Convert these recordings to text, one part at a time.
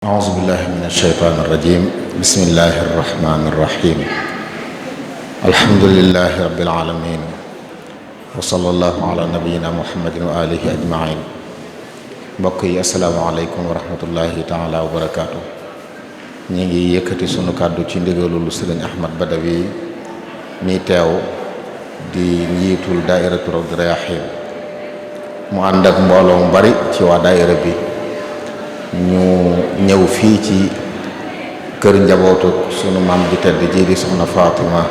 أعوذ بالله من الشيطان الرجيم بسم الله الرحمن الرحيم الحمد لله رب العالمين وصلى الله على نبينا محمد وآله أجمعين mbokk yi asalaamaaleykum wa rahmatullahi taala wa barakaatu. ñi ngi yëkkati sunu kàddu ci ndigalul sëriñ Ahmad Badawi mi teew di njiitul daairatu Rawdu Rayaahiin mu ànd ak mbooloo mu bari ci waa daaira bi ñu ñëw fii ci kër njabootu sunu maam di tedd ji di soxna Fatima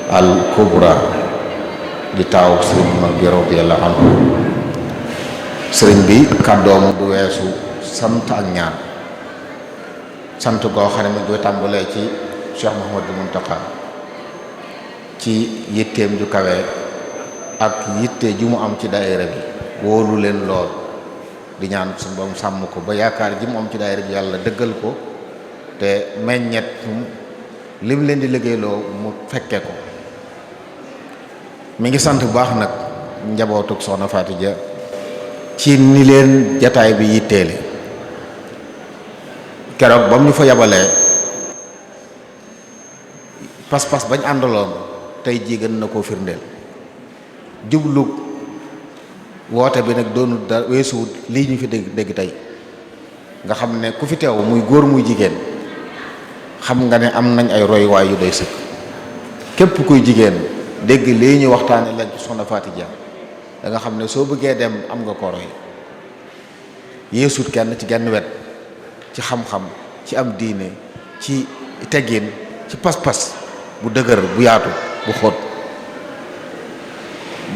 al Kubra di taaw sëriñ mag bi radiyallahu anhu. sëriñ bi kàddoom du weesu sant ak ñaan, sant goo xam ne mi ngi koy tàmbalee ci Cheikh Mouhamadou Mountakha ci yitteem ju kawe ak yitte ju mu am ci daayira bi, wóolu leen lool di ñaan suñu borom sàmm ko ba yaakaar ji mu am ci daayira bi yàlla dëggal ko te meññet lim leen di liggéeyloo mu fekke ko. mi ngi sant bu baax nag njabootuk soxna Faty Dia ci ni leen jataay bi yitteele. keroog ba mu ñu fa yabalee pas-pas bañ àndaloon tey jii gën na koo firndeel. jublu woote bi nag doonu da weesuwut lii ñu fi dégg tey nga xam ne ku fi teew muy góor muy jigéen xam nga ne am nañ ay royuwaay yu doy sëkk. képp kuy jigéen dégg lii ñu waxtaane leen ci soxna Faty Dia da nga xam ne soo bëggee dem am nga ko roy. yeesut kenn ci genn wet, ci xam-xam, ci am diine, ci teggin, ci pas-pas bu dëgër bu yaatu bu xóot.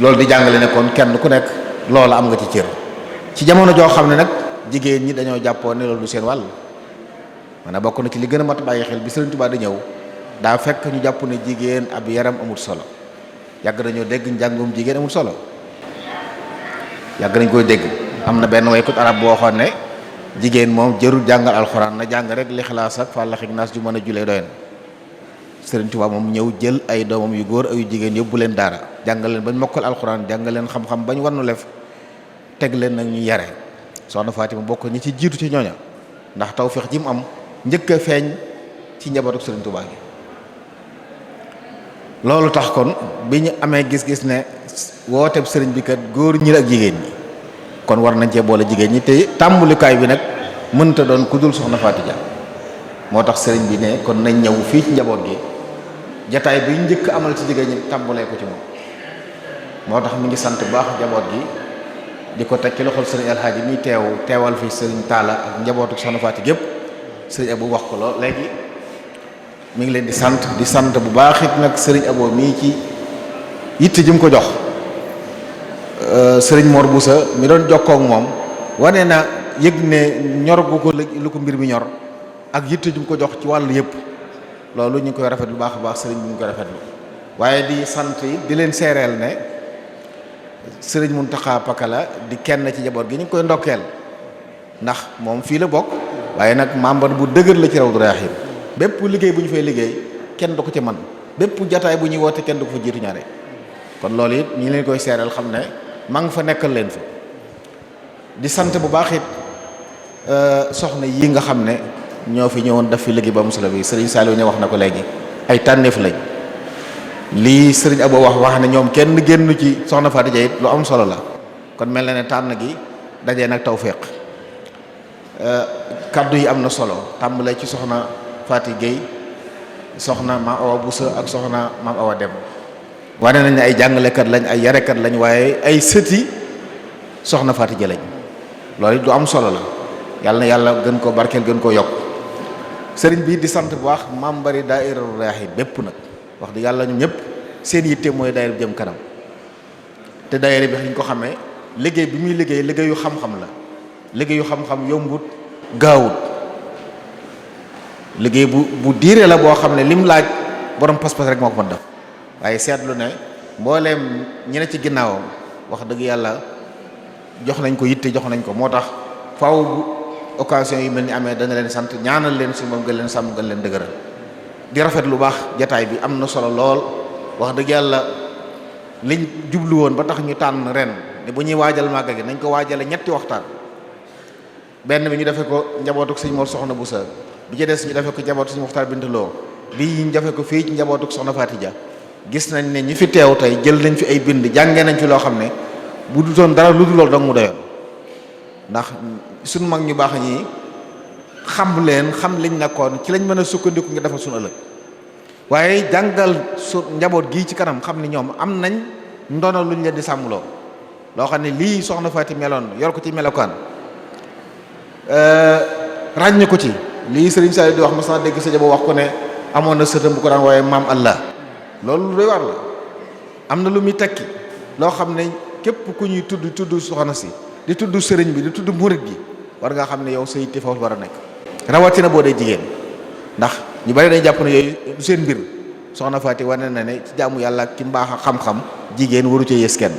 loolu di jàngale ne kon kenn ku nekk loola am nga ci cër. ci jamono joo xam ne nag jigéen ñi dañoo jàppoon ne loolu du seen wàll. maanaam bokk na ci li gën a mat bàyyi xel bi Sëriñ Tuubaa di ñëw daa fekk ñu jàpp ne jigéen ab yaram amul solo. yàgg nañoo dégg njàngum jigéen amul solo, yàgg nañ koy dégg. am na benn waykut arab boo waxoon ne jigéen moom jërul jàngal alxuraan, na jàng rek Lixlaas ak Fàllax ak Naas ju mën a julee doyen. Sëriñ Tuubaa moom ñëw jël ay doomam yu góor ay yu jigéen yóbbu leen daara, jàngal leen bañ mokkal alxuraan, jàngal leen xam-xam bañ wannu lef, teg leen nag ñu yare. soxna Faty bokk ñi ci jiitu ci ñooña ndax tawfeex ji mu am njëkk a feeñ ci njabootu Sëriñ Tuubaa gi. loolu tax kon bi ñu amee gis-gis ne wooteeb sëriñ bi kat góor ñi ak jigéen ñi, kon war nañ cee boole jigéen ñi te tàmbulikaay bi nag mënta doon ku dul soxna Faty Dia. moo tax sëriñ bi ne kon nañ ñëw fii ci njaboot gi jataay bi njëkk amal ci jigéen ñi tàmbulee ko ci moom. moo tax mi ngi sant bu baax njaboot gi di ko teg ci loxol sëriñ Alxaaji mi teewal fi sëriñ Taala ak njabootu soxna Faty gépp. sëriñ Abo wax ko lool léegi mi ngi leen di sant bu baax it nag sëriñ Abo mii ci yitte ji mu ko jox. sëriñ Mor Boussa mi doon jokkoo ak moom wane na yëg ne ñor gu ko lu ko mbir mi ñor ak yitte ju ko jox ci wàllu yëpp. loolu ñu ngi koy rafet bu baax a baax sëriñ bi ñu koy rafetlu, waaye di sant yi di leen seereel ne sëriñ Mountakha Pakala di kenn ci njaboot gi ñu ngi koy ndokkeel ndax moom fii la bokk, waaye nag membre bu dëgër la ci Rawdu Rayaahiin. bépp liggéey bu ñu fay liggéey kenn du ko ci man, bépp jataay bu ñuy woote kenn du ko fa jiitu ñaare. kon loolu it ñu leen koy seereel xam ne maa ngi fa nekkal leen fa. di sant bu baax it soxna yi nga xam ne ñoo fi ñëwoon daf fi liggéey ba musula bi sëriñ Saliou ne wax na ko léegi ay tànneef lañ. lii sëriñ Abo wax ne ñoom kenn génn ci soxna Faty Dia it lu am solo la. kon mel na ne tànn gi dajee nag tawféex. kaddu yi am na solo tàmbalee ci soxna Faty Gueye, soxna maam Awa Boussa ak soxna maam Awa Dem. wane nañ ne ay jàngalekat lañ, ay yarekat lañ, waaye ay sëti soxna Faty Dia lañ. loolu du am solo la. yàlla na yàlla gën koo barkeel gën koo yokk. sëriñ bi di sant bu baax membre yi daayira Rayaahiin bépp nag wax dëgg yàlla ñoom ñëpp seen yitte mooy daayira bi jëm kanam. te daayira bi ñu ko xamee liggéey bi muy liggéey liggéeyu xam-xam la. liggéeyu xam-xam yombut gaawut. liggéey bu diire la boo xam ne lim laaj borom pas-pas rek moo ko mën def. waaye seetlu ne mbooleem ñi ne ci ginnaawam wax dëgg yàlla jox nañ ko yitte jox nañ ko. moo tax faaw bu occasion yi mel ni amee dana leen sant ñaanal leen su moom gën leen sàmm gën leen dëgëral. di rafet lu baax jataay bi am na solo lool wax dëgg yàlla liñ jublu woon ba tax ñu tànn ren ne bu ñuy waajal màggal gi nañ ko waajale ñetti waxtaan. benn bi ñu defee ko njabootuk sëñ Mor Soxna Boussa, bi ci des ñu defee ko njabootu sëñ Muxtaar Binta Lo, bii ñu defee ko fii ci njabootuk Soxna Faati Ja. gis nañ ne ñi fi teew tey jël nañ fi ay bind jàngee nañ fi loo xam ne bu dutoon dara lu dul loolu dong mu doyoon, ndax suñu mag ñu baax ñi xam leen xam liñ nekkoon ci lañ mën a sukkandiku nga defal suñu ëllëg. waaye jàngal su njaboot gii ci kanam xam ni ñoom am nañ ndono luñ leen di sàmmloo loo xam ne lii soxna Faati meloon yor ko ci melokaan ràññ ko ci lii Sëriñ Saliou di wax mas naa dégg sa jabo wax ko ne amoon na sëtam bu ko daan waaye maam Allah. loolu lu doy war la, am na lu muy tekki loo xam ne képp ku ñuy tudd soxna si di tudd sëriñ bi di tudd murit gi war nga xam ne yow sa yitte foofu war a nekk, rawatina boo dee jigéen. ndax ñu bari dañ jàpp ne yooyu du seen mbir. soxna Faati wane na ne ci jaamu yàlla ak ci mbaax ak xam-xam jigéen waru cee yées kenn,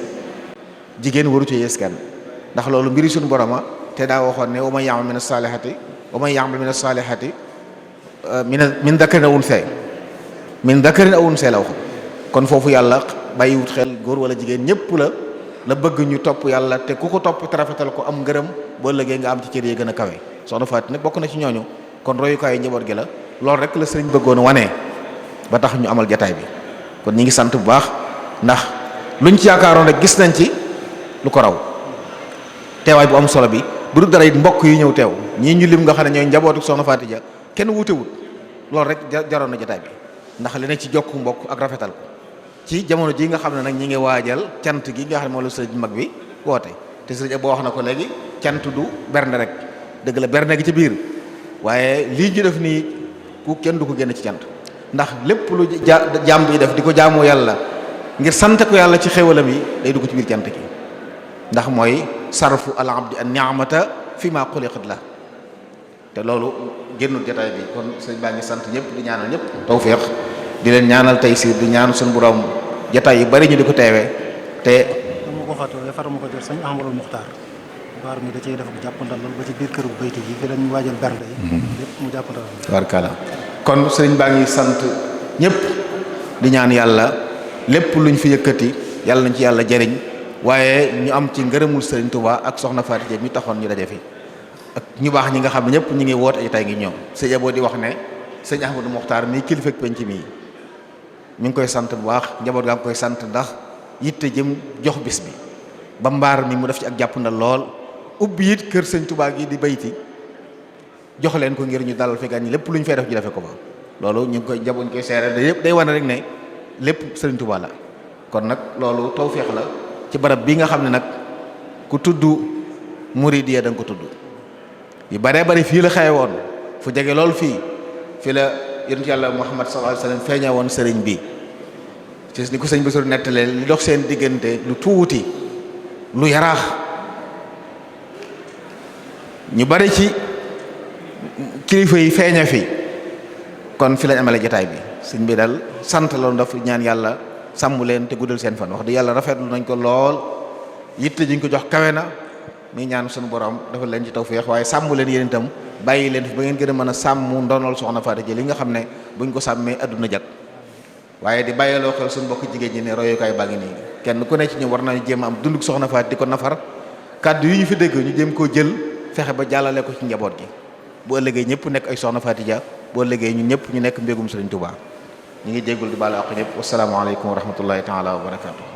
jigéen waru cee yées kenn, ndax loolu mbiri suñu boroma te daa waxoon ne wa man ya'mal min as-salihati min dakarin aw unsaa la waxoon. kon foofu yàlla bàyyiwut xel góor wala jigéen ñëpp la bëgg ñu topp yàlla, te ku ko topp te rafetal ko am ngërëm boo ëllëgee nga am ci cër yi gën a kawe. soxna Faati nag bokk na ci ñooñu, kon royukaayu njaboot gi la. loolu rek la sëriñ bëggoon wane ba tax ñu amal jataay bi. kon ñi ngi sant bu baax ndax luñ ci yaakaaroon rek gis nañ ci lu ko raw. teewaay bu am solo bi bu dul dara it mbokk yi ñëw teew ñii ñu lim nga xam ne ñooy njabootu soxna Faati Ja kenn wutewut loolu rek jaroon na jataay bi, ndax li ne ci jokku mbokk ak rafetal ko ci jamono ji nga xam ne nag ñi ngi waajal cant gi nga xam ne moo la sëriñ mag bi woote. te sëriñ boo wax na ko léegi cant du bernde rek, dëgg la bernde gi ci biir, waaye lii ñu def nii ku kenn du ko génn ci cant. ndax lépp lu jaam bi def di ko jaamoo yàlla ngir sant ko yàlla ci xéwalam yi day dugg ci biir cant gi, ndax mooy sarfu al abdi an ni'mata fi ma xuliqat la. te loolu génnul jotaay bi. kon sëñ baa ngi sant ñëpp di ñaanal ñëpp tawfiq, di leen ñaanal taysiir, di ñaan suñu borom jotaay yu bari ñu di ko teewee. te dama ko fàttali farama ko jot sëñ Ahmadul Muxtaar baar mi da cey def ko jàppandal loolu ba ci biir këru bayti yi fi lañu waajal bernde yi lépp mu jàppandal. barkala kon sëriñ baa ngi sant ñëpp di ñaan yàlla lépp luñ fi yëkkati yàlla nañ ci yàlla jëriñ, waaye ñu am ci ngërëmul sëriñ Touba ak soxna Faati Ja mi taxoon ñu daje fi ak ñu baax ñi nga xam ne ñëpp ñu ngi woote ay tay ngi ñoom. sëñ boo di wax ne sëñ Ahmadou Mokhtar mii kilifa ak penc mii mi ngi koy sant bu baax, njaboot gaa ngi koy sant ndax yitte jëm jox bis bi ba mbaar mi mu def ci ak jàppandal lool. ubbi it kër sëñ Touba gi di bayti jox leen ko ngir ñu dalal fi gan ñi lépp lu ñu fay def ñu defe ko ba loolu ñu ngi koy njaboot ñu koy seere da yëpp day wane rek ne lépp sëriñ Touba la. kon nag loolu tawfeex la ci barab bi nga xam ne nag ku tudd Muridiya da nga ko tudd. yu baree bari fii la xewe woon fu jege loolu fii la yonent yàlla Muhammad sallallahu alayhi wasallam feeña woon sëriñ bi ci ni ko sëñ bi sur nettalee li dox seen diggante lu tuuti lu yaraax ñu bari ci kilifa yi feeña fi kon fi lañ amale jotaay bi. sëñ bi daal sant loolu daf ñaan yàlla sàmm leen te guddal seen fan. wax di yàlla rafetlu nañ ko lool, yitte jiñ ko jox kawe na. mi ñaan suñu borom dafa leen ci tawfeex, waaye sàmm leen yéen itam bàyyi leen fi ba ngeen gën a mën a sàmm ndonol soxna Faati Ja li nga xam ne buñ ko sàmmee adduna jag. waaye di bàyyiloo xel suñu mbokk jigéen ñi ne royukaay baa ngi nii kenn ku ne ci ñu war nañu jéem am dunduk soxna Faati di ko nafar. kàddu yi ñu fi dégg ñu jéem koo jël fexe ba jàllale ko ci njaboot gi bu ëllëgee ñëpp nekk ay soxna Faati Ja, bu ëllëgee ñun ñëpp ñu nekk mbégum Sëriñ Tuubaa. ñu ngi jéggul di baalu àq ñëpp. wassalaamu aleykum wa rahmatullahi taala wa barakaatu.